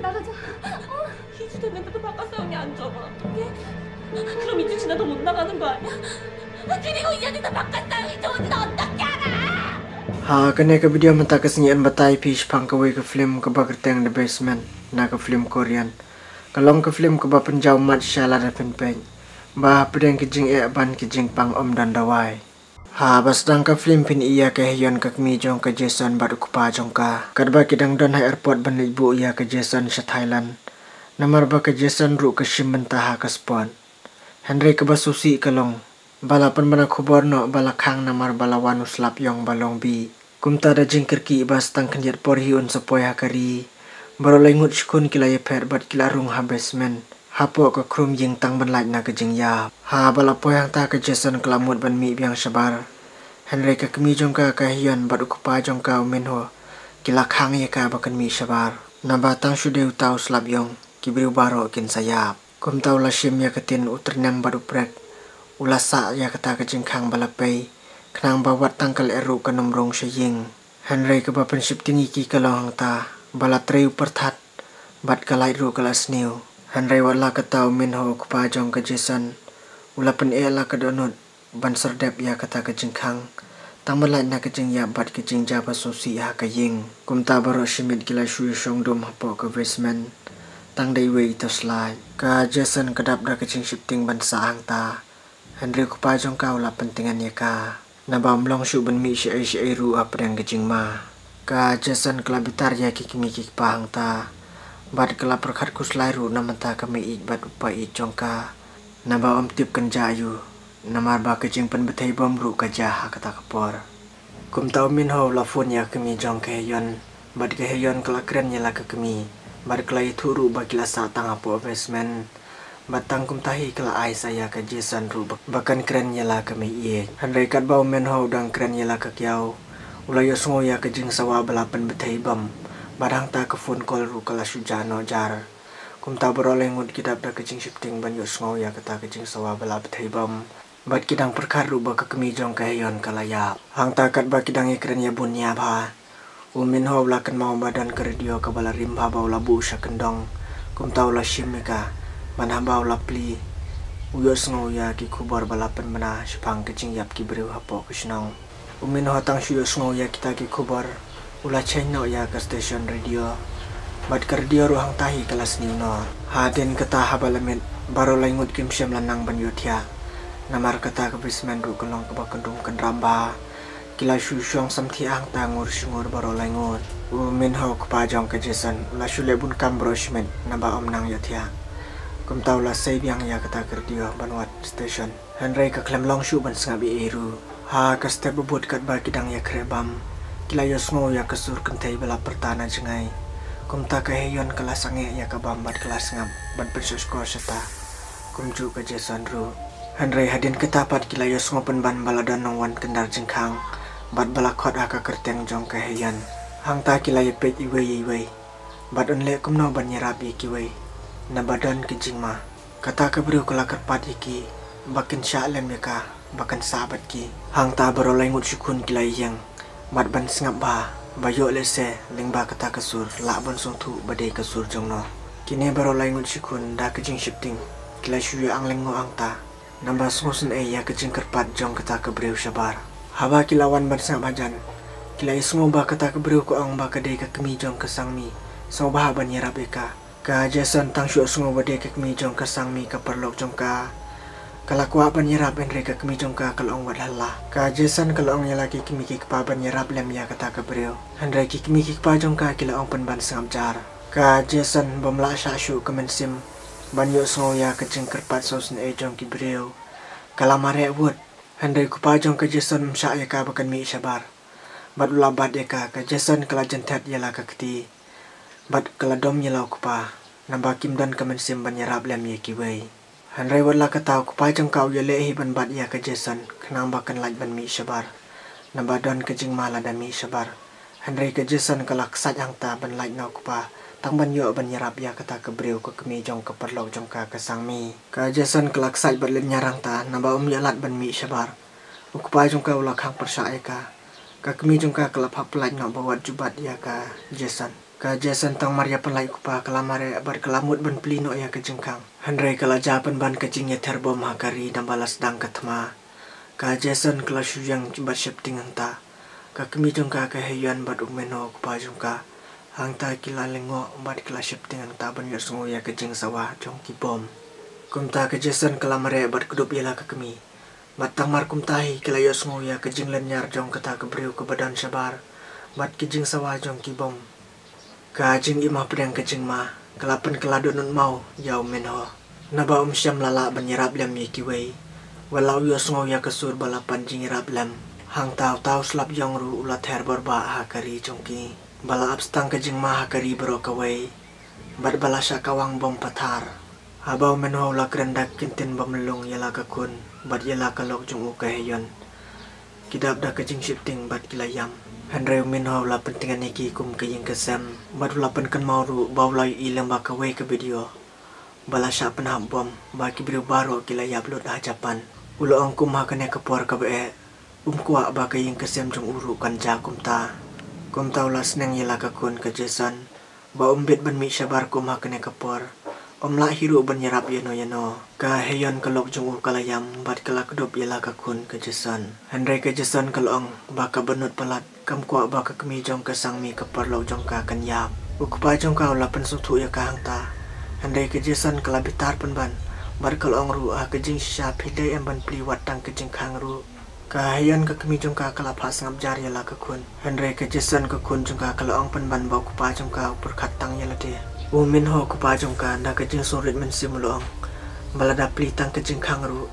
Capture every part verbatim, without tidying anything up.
나가자. 어? 이주 되는데도 바깥 상황이 안 좋아. 어떡해? 그럼 이주 지나도 못 나가는 거 아니야? 그리고 이 안에서 바깥 상황이 좋으면 어떻게 알아? Ha kane ka video mynta ka sngi yn batai phi shaphang kawei ka film kaba kyrteng The Basement, na ka film Korean. Ka long ka film kaba pynjaw mat sha lada phin peit ba hapdeng ka jingeh bad ka jingpang ym don dawai. Ha ba sdang ka film phin ïohi ïa ka Hyeon, ka kmie jong ka Jason bad u kpa jong ka, katba ki dang don ha airport ban leit buh ïa ka Jason sha Thailand. Namar ba ka Jason ruh ka shim bynta ha ka sport. Hynrei kaba sngewsih ka long ba la pynbna khubor noh ba la khang namar ba la wan u slap ïong ba long bih. Kumta da jingkyrkieh ba sa tang khyndiat por hi un sa poi ha ka ri, baroh lai ngut shi khun ki la ïapher bad ki la rung ha basement, hapoh ka khrum ïing, tang ban lait na ka jingïap. Ha ba la poi hangta ka Jason ka la mut ban mih biang shabar. Hynrei ka kmie jong ka, ka Hyeon, bad u kpa jong ka, u Minho, ki la khang ïa ka ba kan mih shabar, naba tang shu dei uta u slap ïong, ki briew baroh kin sa ïap. Kumta u la shim ïa ka tin, u tyrnem bad u prek, u la sah ïa kata ka jingkhang ba la pei, khnang ba wat tang ka lyer ruh kan ym rung sha ïing. Hynrei kaba pynsheptieng ïa ki ka long hangta ba la trei u pyrthat bad ka lait ruh ka la sniew. Hynrei wat la kata, u Minho, u kpa jong ka Jason, u la pyneh la ka dohnud ban sardep ïa kata ka jingkhang, tang ban lait na ka jingïap bad ka jingjia ba sngewsih ha ka ïing. Kumta baroh shi miet ki la shu ïashong dum hapoh ka basement, tang da iwei i torchlight. Ka Jason ka dap da ka jingsheptieng ban sah hangta, hynrei u kpa jong ka u la pyntngen ïa ka, naba ym long shuh ban mih shaei shaei ruh hapdeng ka jingma. Ka Jason ka la bitar ïa ki kmie ki kpa hangta bad ka la pyrkhat khuslai ruh na bynta ka mei ïeit bad u pa ïeit jong ka, naba ym tip kan jia aiu, namar ba ka jingpynbthei bom ruh ka jia ha kata ka por. Kumta u Minho u la phone ïa ka kmie jong ka Hyeon, bad ka Hyeon ka la kren ïa la ka kmie, bad ka la ïathuh ruh ba ki la sah tang hapoh basement. Bad tang kumta hi ka la ai sa ïa ka Jason ruh ba, ba kan kren ïa la ka mei ïeit. Hynrei katba u Minho u dang kren ïa la ka kiaw, u la ïohsngew ïa ka jingsawa ba la pynbthei bom, bad hangta ka phone call ruh ka la shu jah noh jar. Kumta baroh lai ngut ki dap da ka jingsheptieng ban ïohsngew ïa kata ka jingsawa ba la bthei bom. Bad ki dang pyrkhat ruh ba ka kmie jong ka Hyeon ka la ïap. Hangta katba ki dang ïakren ïa bun ïa bha, u Minho u la kynmaw ba don ka radio kaba la rim bha ba u la buh sha kyndong. Kumta u la shim ïa ka, bad haba u la plie, u ïohsngew ïa ki khubor ba la pynbna shaphang ka jingïap ki briew hapoh ka shnong. U Minho tang shu ïohsngew ïa kita ki khubor, u la change noh ïa ka station radio. Bad ka radio ruh hangta hi ka la sniew noh. Hadien kata haba la miet, baroh lai ngut kim shym la nang ban ïohthiah. Namar kata ka basement ruh ka long kaba kyndum kynram bha. Ki la shu shong samthiah hangta ngur shi ngur baroh lai ngut. U Minho, kpa jong ka Jason, u la shu leh bun kam baroh shi miet naba ym nang ïohthiah. Kumta u la sei biang ïa kata ka radio ban wad station. Hynrei ka khlem long shuh ban sngap ei ei ruh. Ha ka step ba bud katba ki dang ïakhreh bam, ki la ïohsngew ïa ka sur kynthei ba la pyrta na jngai. Kumta ka Hyeon ka la sangeh ïa ka bam bad ka la sngap ban pynshongshkor shata, kumjuh ka Jason ruh. Hynrei hadien kata pat ki la ïohsngew pynban ba la don nongwan kyndar jingkhang bad ba la khot ha ka kyrteng jong ka Hyeon. Hangta ki la ïapeit iwei ïa iwei. Bad un leh kumno ban ïarap ïa kiwei, naba don ka jingma. Kata ka briew ka la kyrpad ïa ki ba kin shah lem ïa ka, ba kan sah bad ki. Hangta baroh lai ngut shi khun ki la ïeng bad ban sngap bha, ba ïoh lehse lyngba kata ka sur lah ban sngewthuh ba dei ka sur jong no. Kine baroh lai ngut shi khun da ka jingsheptieng ki la shu ïa ang lyngngoh hangta. Naba sngewsynei ïa ka jingkyrpad jong kata ka briew shabar. Haba ki la wan ban sngap hajan, ki la ïohsngew ba kata ka briew ka ong ba ka dei ka kmie jong ka Sangmi. Sngewbha ban ïarap ïa ka. Ka Jason tang shu ïohsngew ba dei ka kmie jong ka Sangmi, ka paralok jong ka, ka la kwah ban ïarap, hynrei ka kmie jong ka ka la ong wat hala. Ka Jason ka la ong ïa la ki kmie ki kpa ban ïarap lem ïa kata ka briew. Hynrei ki kmie ki kpa jong ka ki la ong pynban sngap jar. Ka Jason bym lah shah shuh ka mynsiem ban ïohsngew ïa ka jingkyrpad sngewsynei jong ki briew. Ka la mareh wut. Hynrei u kpa jong ka Jason um shah ïa ka ba kan mih shabar. Bad u la bat ïa ka, ka Jason ka la jynthet ïa la ka kti. Bad ka la dom ïa la u kpa, naba kim don ka mynsiem ban ïarap lem ïa kiwei. Hynrei wat la kata u kpa jong ka u ïaleh hi ban bat ïa ka Jason, khnang ba kan lait ban mih shabar. Naba don ka jingma lada mih shabar. Hynrei ka Jason ka la ksait hangta ban lait na u kpa, tang ban ïoh ban ïarap ïa kata ka briew, ka kmie jong ka paralok jong ka, ka Sangmi. Ka Jason ka la ksait bad lynñiar hangta, naba um ïoh lad ban mih shabar. U kpa jong ka u la khang pyrshah ïa ka. Ka kmie jong ka ka la phah pyllait noh ba wat ju bat ïa ka Jason. Ka Jason tang mar ïa pynlait u kpa ka la mareh bad ka la mut ban plie noh ïa ka jingkhang. Hynrei ka la jia pynban ka jingïather bom ha ka ri naba la sdang ka thma. Ka Jason ka la shu ïeng bad sheptieng hangta. Ka kmie jong ka ka Heyon bad u Minho u kpa jong ka hangta ki la lyngngoh bad ki la sheptieng hangta ban ïohsngew ïa ka jingsawa jong ki bom. Kumta ka Jason ka la mareh bad kdup ïa la ka kmie. Bad tang mar kumta hi ki la ïohsngew ïa ka jinglynñiar jong kata ka briew kaba don shabar bad ki jingsawa jong ki bom. Ka jingim hapdeng ka jingma ka la pynkylla dohnud maw ïa u Minho. Naba um shym la lah ban ïarap lem ïa kiwei. Wat la u ïohsngew ïa ka sur ba la pan jingïarap lem, hangta uta u slap ïong ruh u la ther borbah ha ka ri jong ki. Ba la ap stang ka jingma ha ka ri baroh kawei. Bad ba la shah kawang bom pathar. Haba u Minho u la kren da ka ktien bymlung ïa la ka khun bad ïa la ka lok jong u ka Heyon, ki dap da ka jingsheptieng bad ki la ïam. Hynrei u Minho u la pyntngen ïa ki kum ka ïing ka sem bad u la pynkynmaw ruh ba u la ïohi lyngba kawei ka video ba la shah pynhap bom ba ki briew baroh ki la ïap lut ha Japan. U la ong kum ha kane ka por kaba eh, um kwah ba ka ïing ka sem jong u ruh kan jia kumta. Kumta u la sneng ïa la ka khun ka Jason ba um bit ban mih shabar kum ha kane ka por. Um lah hi ruh ban ïarap ïano ïano. Ka Heyon ka lok jong u ka la ïam bad ka la kdup ïa la ka khun ka Jason. Hynrei ka Jason ka la ong ba kaba nud palat kam kwah ba ka kmie jong ka sangmi ka paralok jong ka kan ïap. U kpa jong ka u la pynsngewthuh ïa ka hangta. Hynrei ka Jason ka la bitar pynban bad ka la ong ruh, ha ka jingshisha phi dei em ban plie wat tang ka jingkhang ruh. Ka Heyon ka kmie jong ka ka la phah sngap jar ïa la ka khun. Hynrei ka Jason ka khun jong ka ka la ong pynban ba u kpa jong ka u pyrkhat tang ïa lade. U Minho u kpa jong ka da ka jingsngewrit mynsiem u la ong ba lada plie tang ka jingkhang ruh,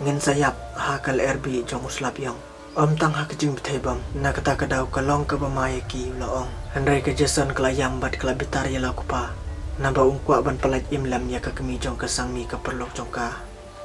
ngin sa ïap ha ka lyer bih jong u slap ïong. Ym tang ha ka jingbthei bom, na kata ka daw ka long kaba ma ïa ki u la ong. Hynrei ka Jason ka la ïam bad ka la bitar ïa la u kpa. Naba um kwah ban pyllait im lem ïa ka kmie jong ka sangmi ka paralok jong ka.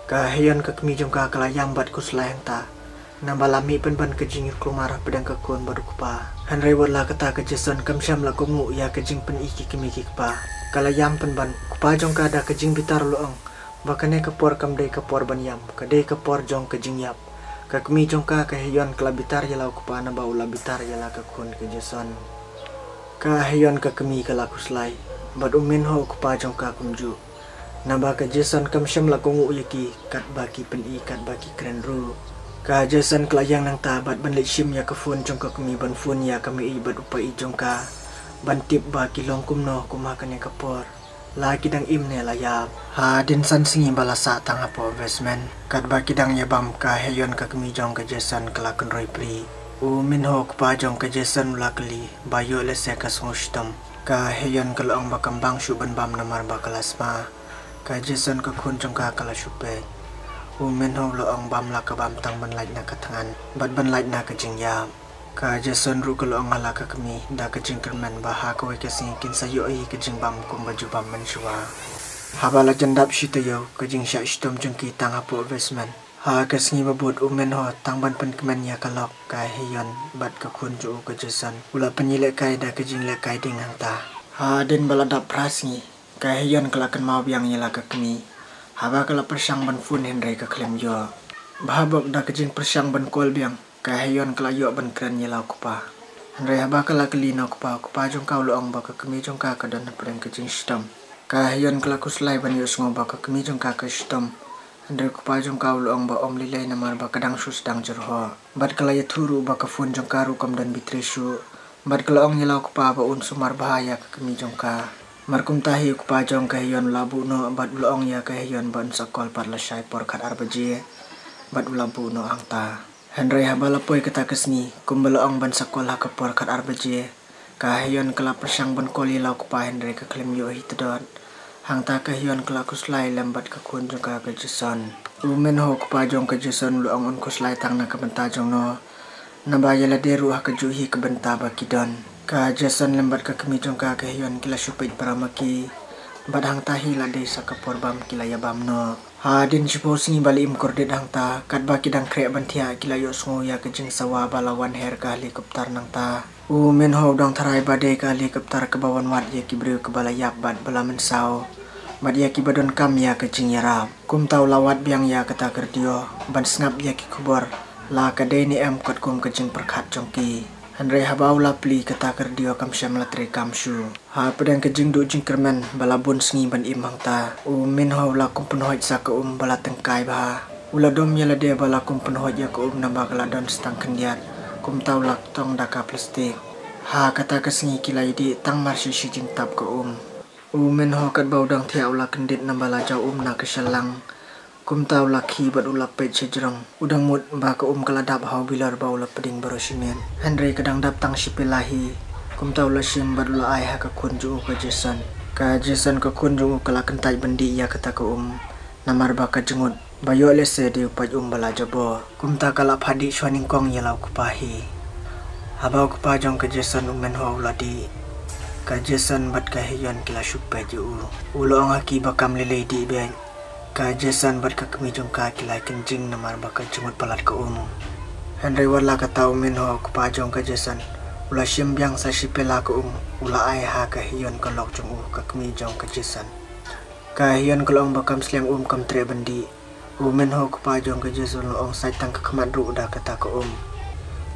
Ka Heyon ka kmie jong ka ka la ïam bad khuslai hangta. Naba la mih pynban ka jingïakhun mar hapdeng ka khun bad u kpa. Hynrei wat la kata ka Jason kam shym la kohnguh ïa ka jingpyni ki kmie ki kpa. Ka la ïam pynban, u kpa jong ka da ka jingbitar u la ong ba kane ka por kam dei ka por ban ïam, ka dei ka por jong ka jingïap. Ka kmie jong ka ka Heyon ka la bitar ïa la u kpa naba u la bitar ïa la ka khun ka Jason. Ka Heyon ka kmie ka la khuslai bad u Minho u kpa jong ka kumjuh. Naba ka Jason kam shym la kohnguh ïa ki katba ki pyni katba ki kren ruh. Ka Jason ka la ïeng nangta bad ban leit shim ïa ka phone jong ka kmie ban phone ïa ka mei bad u paid jong ka ban tip ba ki long kumno kum ha kane ka por. La ki dang im ne la ïap. Hadien san sngi ba la sah tang hapoh basement, katba ki dang ïa bam ka Heyon ka kmie jong ka Jason ka la kynroi pyrshah. U Minho u kpa jong ka Jason u la kylli ba ïoh lehse ka sngewshitom. Ka Heyon ka la ong ba kam bang shuh ban bam namar ba ka la sma. Ka Jason ka khun jong ka ka la shu peit. U Minho u la ong bam la ka bam tang ban lait na ka thngan bad ban lait na ka jingïap. Ka Jason ruh ka la ong ha la ka kmie da ka jingkyrmen ba ha kawei ka sngi kin sa ïoh hi ka jingbam kumba ju bam mynshuwa. Haba la jan dap shi taïew ka jingshah shitom jong ki tang hapoh basement. Ha ka sngi ba bud u Minho tang ban pynkmen ïa ka lok ka Heyon bad ka khun jong u ka Jason u la pynïalehkai da ka jinglehkai ding hangta. Hadien ba la dap phra sngi ka Heyon ka la kynmaw biang ïa la ka kmie. Haba ka la pyrshang ban phone hynrei ka khlem ïoh. Bha bok da ka jingpyrshang ban call biang ka Heyon ka la ïoh ban kren ïa la u kpa. Hynrei haba ka la kylli na u kpa, u kpa jong ka u la ong ba ka kmie jong ka ka don hapdeng ka jingshitom. Ka Heyon ka la khuslai ban ïohsngew ba ka kmie jong ka ka shitom. Hynrei u kpa jong ka u la ong ba ym lei lei namar ba ka dang shu sdang jyrhoh. Bad ka la ïathuh ruh ba ka phone jong ka ruh kam don battery shuh. Bad ka la ong ïa la u kpa ba un sumar bha ïa ka kmie jong ka. Mar kumta hi u kpa jong ka Heyon u la buh noh bad u la ong ïa ka Heyon ba un sa call pat lashai por khatar baje. Bad u la buh noh hangta. Hynrei haba la poi kata ka sngi kumba la ong ban sa call ha ka por khatar baje, ka Heyon ka la pyrshang ban call ïa la u kpa hynrei ka khlem ïoh hi tdot. Hangta ka Heyon ka la khuslai lem bad ka khun jong ka ka Jason. U Minho u kpa jong ka Jason u la ong un khuslai tang na ka bynta jong no. Naba ïa lade ruh ha kajuh hi ka bynta ba ki don. Ka Jason lem bad ka kmie jong ka ka Heyon ki la shu peit para ma ki. Bad hangta hi la dei sa ka por bam ki la ïa bam noh. Hadien shiphew sngi ba la im kordit hangta, katba ki dang khreh ban thiah ki la ïohsngew ïa ka jingsawa ba la wan her ka helicopter nangta. U Minho u dang tharai ba dei ka helicopter kaba wan wad ïa ki briew kiba la ïap bad ba la mynsaw bad ïa kiba donkam ïa ka jingïarap. Kumta u la wad biang ïa kata ka radio ban sngap ïa ki khubor la ka dei ne em katkum ka jingpyrkhat jong ki. Hynrei haba u la plie, kata ka radio kam shym la trei kam shuh. Ha pdeng ka jingduh jingkyrmen ba la bun sngi ban im hangta, u Minho u la kum pynhoit sa ka um ba la tyngkai bha. U la dom ïa lade ba la kum pynhoit ïa ka um naba ka la don sa tang khyndiat. Kumta u la tong da ka plastik. Ha kata ka sngi ki la ïadih tang mar shi shi jingtap ka um. U Minho katba u dang thiah u la kyndit naba la jaw um na ka shallang. Kumta u la khie bad u la peit sha jrong. U dang mut ba ka um ka la dap ha u bilor ba u la pdeng baroh shi miet. Hynrei ka dang dap tang shi pela hi. Kumta u la shim bad u la ai ha ka khun jong u ka Jason. Ka Jason ka khun jong u ka la kyntait ban dih ïa kata ka um. Namar ba ka jngut ba ïoh lehse dei u pait um ba la jabor. Kumta ka la phah dih shuwa nyngkong ïa la u kpa hi. Haba u kpa jong ka Jason u Minho u la dih, ka Jason bad ka Heyon ki la shu peit ïa u. U la ong ha ki ba kam lei lei dih beit. Ka Jason bad ka kmie jong ka ki la kynjing namar ba ka jngut palat ka um. Hynrei wat la kata u Minho u kpa jong ka Jason u la shim biang sa shi pela ka um, u la ai ha ka Heyon ka lok jong u, ka kmie jong ka Jason. Ka Heyon ka la ong ba kam slem um, kam treh ban dih. U Minho u kpa jong ka Jason u la ong sait tang ka khmat ruh da kata ka um.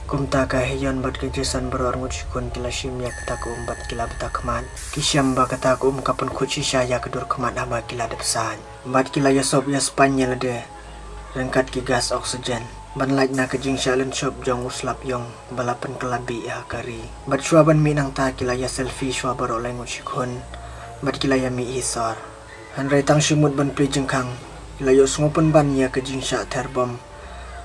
Kumta ka Heyon bad ka Jason baroh arngut shi khun ki la shim ïa kata ka um bad ki la bta khmat. Ki shem ba kata ka um ka pynkhuid shisha ïa ka dur khmat haba ki la dep sait. Bad ki la ïasop ïaspaiñ ïa lade ryngkat ki gas oxygen ban lait na ka jingshah lynshop jong u slap ïong ba la pynkylla bih ha ka ri. Bad shuwa ban mih nangta ki la ïa selfie shuwa baroh laingut shi khun bad ki la ïa mih hi sor. Hynrei tang shi mut ban plie jingkhang, ki la ïohsngew pynban ïa ka jingshah ther bom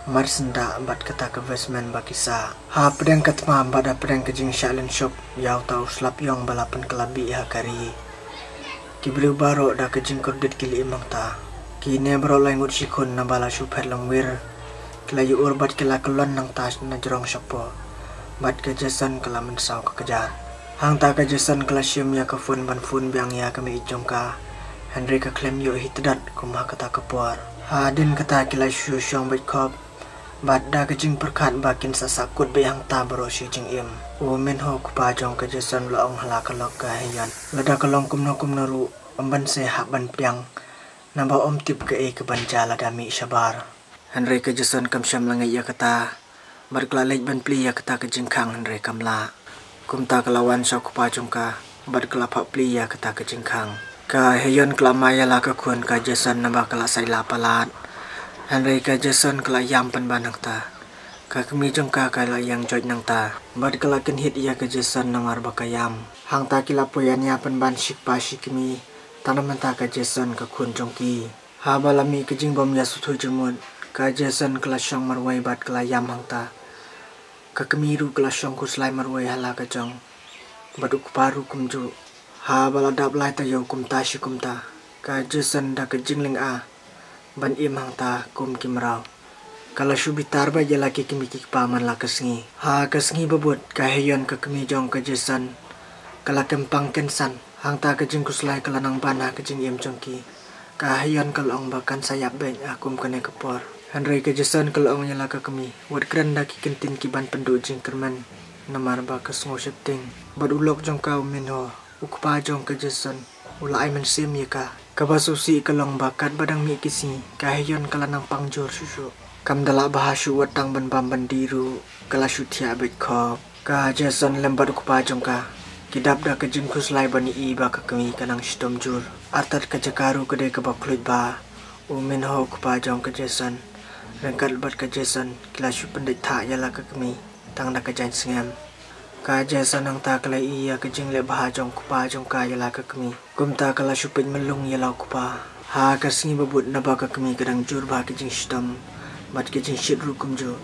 mar syndah bad kata ka vestment ba ki sah. Ha pdeng ka thma bad ha pdeng ka jingshah lynshop ïa uta u slap ïong ba la pynkylla bih ha ka ri, ki briew baroh da ka jingkordit ki la im hangta. Kine baroh laingut shi khun naba la shu phet longwir, ki la ïa ur bad ki la kyllon nangta na jrong shapoh. Bad ka Jason ka la mynsaw ka kjat. Hangta ka Jason ka la shim ïa ka phone ban phone biang ïa ka mei jong ka. Hynrei ka khlem ïoh hi tdot kum ha kata ka por. Hadien kata ki la shu shong beit khop. Bad da ka jingpyrkhat ba kin sa sahkut beit hangta baroh shi jingim, u Minho u kpa jong ka Jason u la ong ha la ka lok ka Heyon, lada ka long kumno kumno ruh, ym ban sa hap ban pdiang. Naba ym tip kaei kaban jia lada mih shabar. Hynrei ka Jason kam shym la ngeit ïa kata. Bad ka la leit ban plie ïa kata ka jingkhang hynrei kam lah. Kumta ka la wan sha u kpa jong ka bad ka la phah plie ïa kata ka jingkhang. Ka Heyon ka la mai ïa la ka khun ka Jason naba ka la sait la palat. Hynrei ka Jason ka la ïam pynban hangta. Ka kmie jong ka ka la ïeng joit nangta bad ka la kynhit ïa ka Jason namar ba ka ïam. Hangta ki la poi ïania pynban shi kpa shi kmie. Tang namar ka Jason ka khun jong ki. Haba la mih ka jingbym ïasngewthuh jingmut, ka Jason ka la shong marwei bad ka la ïam hangta. Ka kmie ruh ka la shong khuslai marwei ha la ka jong. Bad u kpa ruh kumjuh. Haba la dap lai taïew kumta shi kumta, ka Jason da ka jinglynga ban im hangta kum ki mraw. Ka la shu bitar bha ïa la ki kmie ki kpa man la ka sngi. Ha ka sngi ba bud ka Heyon ka kmie jong ka Jason ka la kynpang kynsan. Hangta ka jingkhuslai ka la nang ban ha ka jingim jong ki. Ka Heyon ka la ong ba kan sa ïap beit ha kum kane ka por. Hynrei ka Jason ka la ong ïa la ka kmie, wat kren da ki kyntien ki ban pynduh jingkyrmen namar ba ka sngew sheptieng. Bad u lok jong ka u Minho, u kpa jong ka Jason, u la ai mynsiem ïa ka. Kaba sngewsih ka long ba katba dang mih ki sngi, ka Heyon ka la nang pang jur shuh shuh. Kam da lah bha shuh wat tang ban bam ban dih ruh, ka la shu thiah beit khop. Ka Jason lem bad u kpa jong ka ki dap da ka jingkhuslai ban ïohi ba ka kmie ka nang shitom jur. Artat ka jaka ruh ka dei kaba khluit bha. U Minho u kpa jong ka Jason ryngkat bad ka Jason ki la shu pyndait thah ïa la ka kmie tang da ka jaiñ sngem. Ka Jason hangta ka la ïohi ïa ka jingleh bha jong u kpa jong ka ïa la ka kmie. Kumta ka la shu peit myllung ïa la u kpa. Ha ka sngi ba bud naba ka kmie ka dang jur bha ka jingshitom bad ka jingshit ruh kumjuh,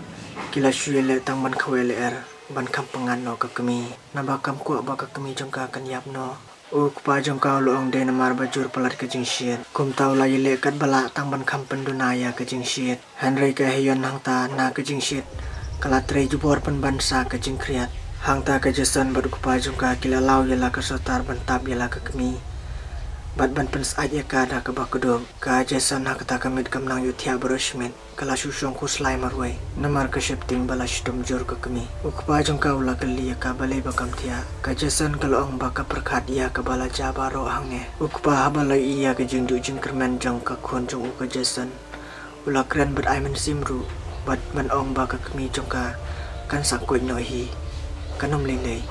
ki la shu ïaleh tang ban khawiah lyer ban kham pyngngad noh ka kmie. Naba kam kwah ba ka kmie jong ka kan ïap noh. U kpa jong ka u la ong dei namar ba jur palat ka jingshit. Kumta u la ïaleh katba lah tang ban kham pynduna ïa ka jingshit. Hynrei ka Heyon hangta na ka jingshit ka la trei jubor pynban sa ka jingkhriat. Hangta ka Jason bad u kpa jong ka ki la law ïa la ka sortar ban tap ïa la ka kmie bad ban pynsyaid ïa ka da kaba kdup. Ka Jason ha kata ka miet kam nang ïohthiah baroh shi miet. Ka la shu shong khuslai marwei namar ka sheptieng ba la shitom jur ka kmie. U kpa jong ka u la kylli ïa ka balei ba kam thiah. Ka Jason ka la ong ba ka pyrkhat ïa kaba la jia baroh hangne. U kpa haba la ïohi ïa ka jingduh jingkyrmen jong ka khun jong u ka Jason, u la kren bad ai mynsiem ruh bad ban ong ba ka kmie jong ka kan sa koit noh hi. kan ym lei lei.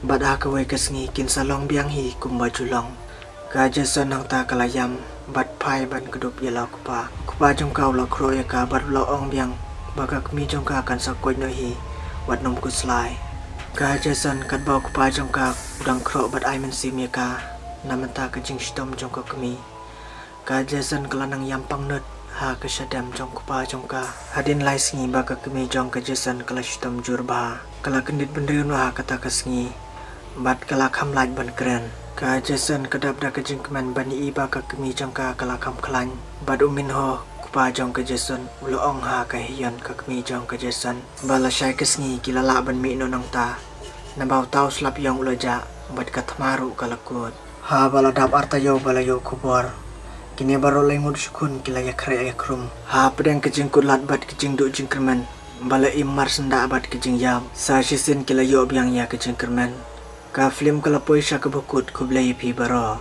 Bad ha kawei ka sngi kin sa long biang hi kumba ju long. Ka Jason nangta ka la ïam bad phai ban kdup ïa la u kpa. U kpa jong ka u la khroh ïa ka bad u la ong biang ba ka kmie jong ka kan sa koit noh hi wat nym khuslai. Ka Jason katba u kpa jong ka u dang khroh bad ai mynsiem ïa ka na mynta ka jingshitom jong ka kmie. Ka Jason ka la nang ïam pangnud ha ka shadem jong u kpa jong ka. Hadien lai sngi ba ka kmie jong ka Jason ka la shitom jur bha, ka la kyndit bynriew noh ha kata ka sngi bad ka la kham lait ban kren. Ka Jason ka dap da ka jingkmen ban ïohi ba ka kmie jong ka ka la kham khlaiñ. Bad u Minho, u kpa jong ka Jason, u la ong ha ka Hyun, ka kmie jong ka Jason, ba lashai ka sngi ki la lah ban mih noh nangta, naba uta u slap ïong u la jah bad ka thma ruh ka la kut. Haba la dap ar taïew ba la ïoh khubor, kine baroh lai ngut shi khun ki la ïakhreh ïakhrum. Hapdeng ka jingkutlad bad ka jingduh jingkyrmen ba la im marsyndah bad ka jingïap, sa shisien ki la ïoh biang ïa ka jingkyrmen. Ka film ka la poi sha kaba kut, khublei ïa phi baroh.